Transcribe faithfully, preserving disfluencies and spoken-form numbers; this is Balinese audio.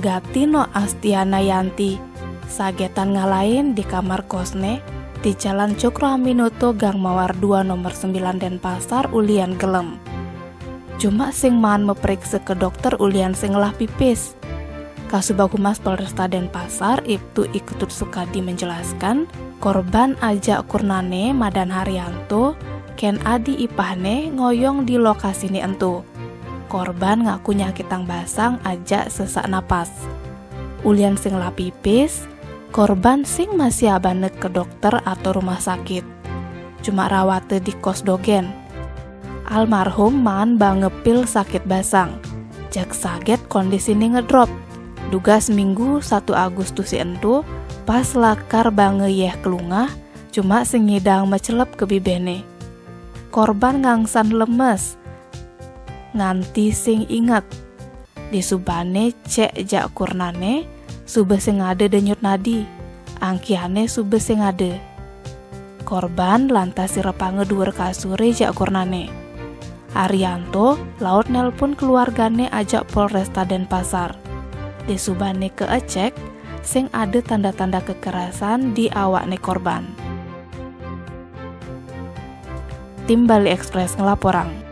Gati no Astiana Yanti, sagetan ngalain di kamar kosne, di Jalan Cokroaminoto Gang Mawar dua nomor sembilan Denpasar ulian gelem. Cuma sing maan meperiksa ke dokter ulian sing ngelah pipis. Kasubag Humas Polresta Denpasar, Ibtu I Ketut Sukadi menjelaskan, korban ajak kurnane madan Haryanto, ken adi ipahne ngoyong di lokasine ento. Korban ngaku nyakitang basang ajak sesak napas. Ulian sing ngelah pipis, korban sing masiabanek ke dokter atau rumah sakit. Cuma rawate di kos dogen. Almarhum maan bange pil sakit basang. Jak saget kondisine ngedrop. Dugas Minggu satu Agustus ento, pas lakar bange yeh kelungah, cuma sing ngidang mecelep ke bibehne. Korban ngangsan lemes, nganti sing inget. Disubane cek jak kurnane, suba sing ada denyut nadi. Angkiane suba sing ada. Korban lantas sirepanga duur kasure jak kurnane. Haryanto laut nelpon keluargane ajak Polresta Denpasar. Disubane keecek, sing ada tanda-tanda kekerasan di awakne korban. Tim Bali Express ngelaporang.